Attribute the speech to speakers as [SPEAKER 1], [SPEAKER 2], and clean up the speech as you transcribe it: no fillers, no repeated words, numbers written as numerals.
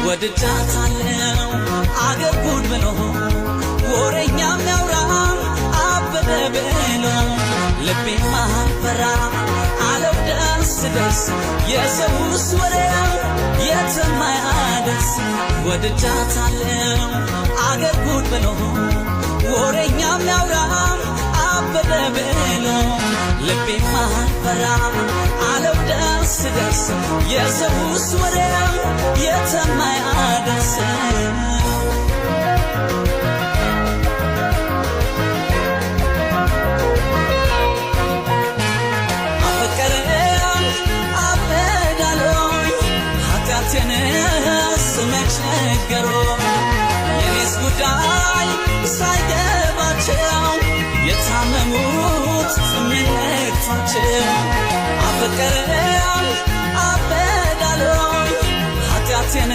[SPEAKER 1] ወድጃታለሁ አገር ጉድ ብሎ ወሬኛም ያውራ አበደ ብሎ ልቤማ ፈራ አለው ደስ ደስ የሰውስ ወሬ የትም አያደርስ። ወድጃታለሁ አገር ጉድ ብሎ ወሬኛም ያውራ አበደ ብሎ ልቤማ ፈራ አለው ደስ ደስ የሰውስ ወሬ የትም አያደርስ። አፈቀረን አበዳለኝ ኃጢአቴንስ መች ነገሩኝ የኔስ ጉዳይ ሳይገባቸው የታመሙት ምን ነክቷቸው። አፈቀረን አበዳለኝ ኃጢአቴን